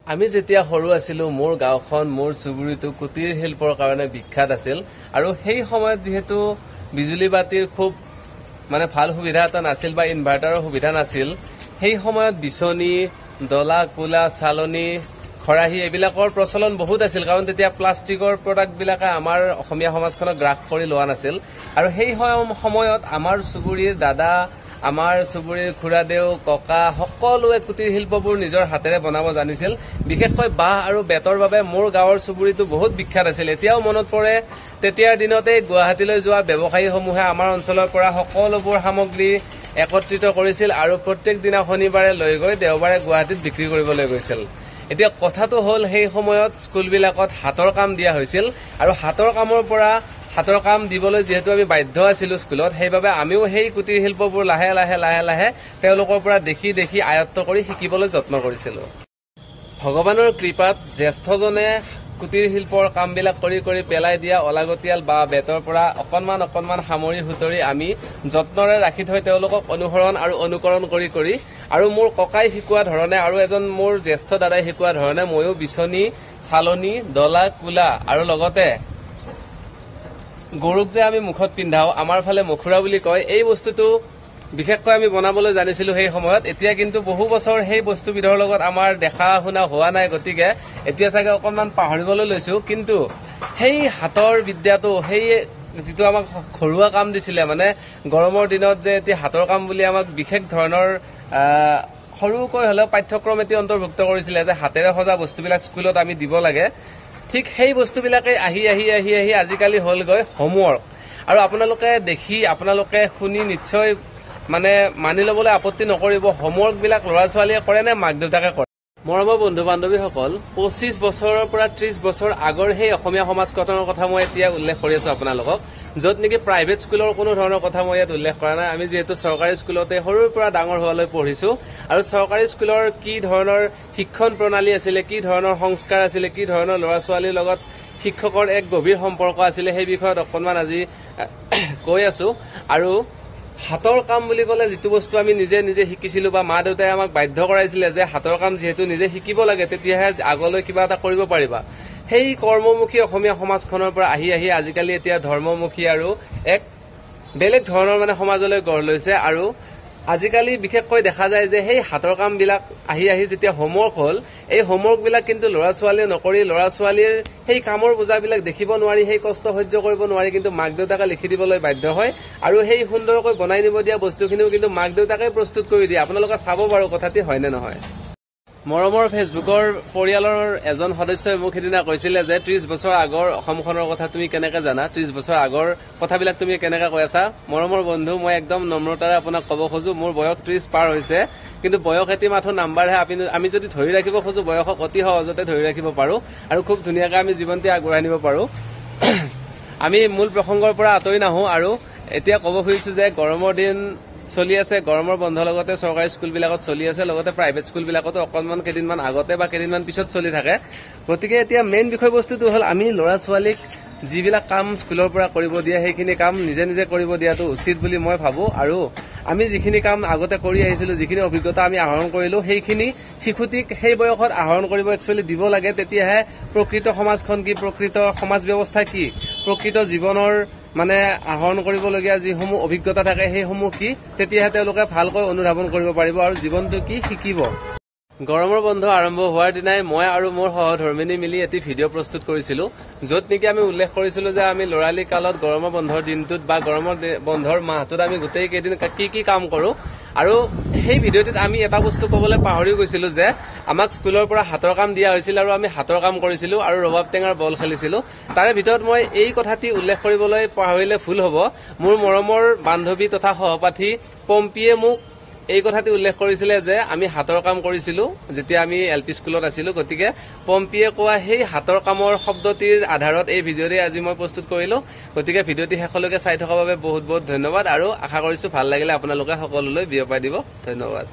আমি যেতিয়া সৰু আছিলোঁ, মোৰ গাঁওখন, মোৰ চুবুৰীটো কুটীৰ শিল্পৰ কাৰণে বিখ্যাত আছিল। আৰু সেই সময়ত যিহেতু বিজুলী বাতিৰ খুব মানে ভাল সুবিধা এটা নাছিল বা ইনভাৰ্টাৰৰ সুবিধা নাছিল, সেই সময়ত বিচনী, ডলা, কুলা, চালনী, খৰাহী এইবিলাকৰ প্ৰচলন বহুত আছিল। কাৰণ তেতিয়া প্লাষ্টিকৰ প্ৰডাক্টবিলাকে আমাৰ অসমীয়া সমাজখনক গ্ৰাস কৰি লোৱা নাছিল। আৰু সেই সময়ত আমাৰ চুবুৰীৰ দাদা, আমাৰ চুবুৰীৰ খুৰাদেউ, ককা সকলোৱে কুটীৰ শিল্পবোৰ নিজৰ হাতেৰে বনাব জানিছিল। বিশেষকৈ বাঁহ আৰু বেতৰ বাবে মোৰ গাঁৱৰ চুবুৰীটো বহুত বিখ্যাত আছিল। এতিয়াও মনত পৰে, তেতিয়াৰ দিনতেই গুৱাহাটীলৈ যোৱা ব্যৱসায়ীসমূহে আমাৰ অঞ্চলৰ পৰা সকলোবোৰ সামগ্ৰী একত্ৰিত কৰিছিল আৰু প্ৰত্যেক দিনা শনিবাৰে লৈ গৈ দেওবাৰে গুৱাহাটীত বিক্ৰী কৰিবলৈ গৈছিল। এতিয়া কথাটো হ'ল, সেই সময়ত স্কুলবিলাকত হাতৰ কাম দিয়া হৈছিল আৰু হাতৰ কাম দিবলৈ যিহেতু আমি বাধ্য আছিলোঁ স্কুলত, সেইবাবে আমিও সেই কুটীৰ শিল্পবোৰ লাহে লাহে লাহে লাহে তেওঁলোকৰ পৰা দেখি দেখি আয়ত্ব কৰি শিকিবলৈ যত্ন কৰিছিলোঁ। ভগৱানৰ কৃপাত জ্যেষ্ঠজনে কুটীৰ শিল্পৰ কামবিলাক কৰি কৰি পেলাই দিয়া অলাগতিয়াল বা বেতৰ পৰা অকণমান অকণমান সামৰি সুতৰি আমি যত্নৰে ৰাখি থৈ তেওঁলোকক অনুসৰণ আৰু অনুকৰণ কৰি কৰি আৰু মোৰ ককাই শিকোৱা ধৰণে আৰু এজন মোৰ জ্যেষ্ঠ দাদাই শিকোৱা ধৰণে ময়ো বিচনী, চালনী, ডলা, কুলা আৰু লগতে গৰুক যে আমি মুখত পিন্ধাওঁ, আমাৰ ফালে মখুৰা বুলি কয়, এই বস্তুটো বিশেষকৈ আমি বনাবলৈ জানিছিলোঁ সেই সময়ত। এতিয়া কিন্তু বহু বছৰ সেই বস্তুবিধৰ লগত আমাৰ দেখা শুনা হোৱা নাই, গতিকে এতিয়া চাগে অকণমান পাহৰিবলৈ লৈছোঁ। কিন্তু সেই হাতৰ বিদ্যাটো, সেই যিটো আমাক ঘৰুৱা কাম দিছিলে, মানে গৰমৰ দিনত যে এতিয়া হাতৰ কাম বুলি আমাক বিশেষ ধৰণৰ সৰুকৈ হ'লেও পাঠ্যক্ৰম এটি অন্তৰ্ভুক্ত কৰিছিলে যে হাতেৰে সজা বস্তুবিলাক স্কুলত আমি দিব লাগে, ঠিক সেই বস্তুবিলাকেই আহি আহি আহি আহি আজিকালি হ'লগৈ হোমৱৰ্ক। আৰু আপোনালোকে দেখি, আপোনালোকে শুনি নিশ্চয় মানে মানি ল'বলৈ আপত্তি নকৰিব, হোমৱৰ্কবিলাক ল'ৰা ছোৱালীয়ে কৰে নে মাক দেউতাকে কৰে? মৰমৰ বন্ধু বান্ধৱীসকল, 25 বছৰৰ পৰা 30 বছৰ আগৰ সেই অসমীয়া সমাজখনৰ কথা মই এতিয়া উল্লেখ কৰি আছোঁ আপোনালোকক, য'ত নেকি প্ৰাইভেট স্কুলৰ কোনো ধৰণৰ কথা মই ইয়াত উল্লেখ কৰা নাই। আমি যিহেতু চৰকাৰী স্কুলতে সৰুৰ পৰা ডাঙৰ হোৱালৈ পঢ়িছোঁ আৰু চৰকাৰী স্কুলৰ কি ধৰণৰ শিক্ষণ প্ৰণালী আছিলে, কি ধৰণৰ সংস্কাৰ আছিলে, কি ধৰণৰ ল'ৰা ছোৱালীৰ লগত শিক্ষকৰ এক গভীৰ সম্পৰ্ক আছিলে, সেই বিষয়ত অকণমান আজি কৈ আছোঁ। আৰু হাতৰ কাম বুলি ক'লে যিটো বস্তু আমি নিজে নিজে শিকিছিলোঁ বা মা দেউতাই আমাক বাধ্য কৰাইছিলে যে হাতৰ কাম যিহেতু নিজে শিকিব লাগে, তেতিয়াহে আগলৈ কিবা এটা কৰিব পাৰিবা, সেই কৰ্মমুখী অসমীয়া সমাজখনৰ পৰা আহি আহি আজিকালি এতিয়া ধৰ্মমুখী আৰু এক বেলেগ ধৰণৰ মানে সমাজলৈ গঢ় লৈছে। আৰু আজিকালি বিশেষকৈ দেখা যায় যে সেই হাতৰ কামবিলাক আহি আহি যেতিয়া হোমৱৰ্ক হ'ল, এই হোমৱৰ্কবিলাক কিন্তু ল'ৰা ছোৱালীয়ে নকৰি, ল'ৰা ছোৱালীৰ সেই কামৰ বোজাবিলাক দেখিব নোৱাৰি, সেই কষ্ট সহ্য কৰিব নোৱাৰি, কিন্তু মাক দেউতাকে লিখি দিবলৈ বাধ্য হয়। আৰু সেই সুন্দৰকৈ বনাই নিব দিয়া বস্তুখিনিও কিন্তু মাক দেউতাকে প্ৰস্তুত কৰি দিয়ে। আপোনালোকে চাব বাৰু কথাটি হয়নে নহয়। মৰমৰ ফেচবুকৰ পৰিয়ালৰ এজন সদস্যই মোক সিদিনা কৈছিলে যে 30 বছৰ আগৰ অসমখনৰ কথা তুমি কেনেকে জানা, 30 বছৰ আগৰ কথাবিলাক তুমি কেনেকে কৈ আছা। মৰমৰ বন্ধু, মই একদম নম্ৰতাৰে আপোনাক ক'ব খোজো, মোৰ বয়স 30 পাৰ হৈছে, কিন্তু বয়স এটি মাথো নাম্বাৰহে। আমি যদি ধৰি ৰাখিব খোজো বয়সক অতি সহজতে ধৰি ৰাখিব পাৰোঁ আৰু খুব ধুনীয়াকৈ আমি জীৱনটি আগবঢ়াই নিব পাৰোঁ। আমি মূল প্ৰসংগৰ পৰা আঁতৰি নাহোঁ আৰু এতিয়া ক'ব খুজিছোঁ যে গৰমৰ দিন চলি আছে, গৰমৰ বন্ধৰ লগতে চৰকাৰী স্কুলবিলাকত চলি আছে, লগতে প্ৰাইভেট স্কুলবিলাকতো অকণমান কেইদিনমান আগতে বা কেইদিনমান পিছত চলি থাকে। গতিকে এতিয়া মেইন বিষয়বস্তুটো হ'ল আমি ল'ৰা ছোৱালীক যিবিলাক কাম স্কুলৰ পৰা কৰিব দিয়ে সেইখিনি কাম নিজে নিজে কৰিব দিয়াটো উচিত বুলি মই ভাবোঁ। আৰু আমি যিখিনি কাম আগতে কৰি আহিছিলোঁ, যিখিনি অভিজ্ঞতা আমি আহৰণ কৰিলোঁ, সেইখিনি শিশুটিক সেই বয়সত আহৰণ কৰিব একচুৱেলি দিব লাগে। তেতিয়াহে প্ৰকৃত সমাজখন কি, প্ৰকৃত সমাজ ব্যৱস্থা কি, প্ৰকৃত জীৱনৰ মানে আহৰণ কৰিবলগীয়া যিসমূহ অভিজ্ঞতা থাকে সেইসমূহ কি, তেতিয়াহে তেওঁলোকে ভালকৈ অনুধাৱন কৰিব পাৰিব আৰু জীৱনটো কি শিকিব। গৰমৰ বন্ধ আৰম্ভ হোৱাৰ দিনাই মই আৰু মোৰ সহধৰ্মিনী মিলি এটি ভিডিঅ' প্ৰস্তুত কৰিছিলোঁ, য'ত নেকি আমি উল্লেখ কৰিছিলোঁ যে আমি ল'ৰালি কালত গৰমৰ বন্ধৰ দিনটোত বা গৰমৰ বন্ধৰ মাহটোত আমি গোটেই কেইদিন কি কি কাম কৰোঁ। আৰু সেই ভিডিঅ'টোত আমি এটা বস্তু ক'বলৈ পাহৰি গৈছিলোঁ যে আমাক স্কুলৰ পৰা হাতৰ কাম দিয়া হৈছিল আৰু আমি হাতৰ কাম কৰিছিলোঁ আৰু ৰবাব টেঙাৰ বল খেলিছিলোঁ। তাৰে ভিতৰত মই এই কথাটি উল্লেখ কৰিবলৈ পাহৰিলে ভুল হ'ব, মোৰ মৰমৰ বান্ধৱী তথা সহপাঠী পম্পীয়ে মোক এই কথাটি উল্লেখ কৰিছিলে যে আমি হাতৰ কাম কৰিছিলোঁ যেতিয়া আমি এল পি স্কুলত আছিলোঁ। গতিকে পম্পীয়ে কোৱা সেই হাতৰ কামৰ শব্দটিৰ আধাৰত এই ভিডিঅ'টি আজি মই প্ৰস্তুত কৰিলোঁ। গতিকে ভিডিঅ'টি শেষলৈকে চাই থকাৰ বাবে বহুত বহুত ধন্যবাদ আৰু আশা কৰিছোঁ ভাল লাগিলে আপোনালোকে সকলোলৈ বিয়পাই দিব। ধন্যবাদ।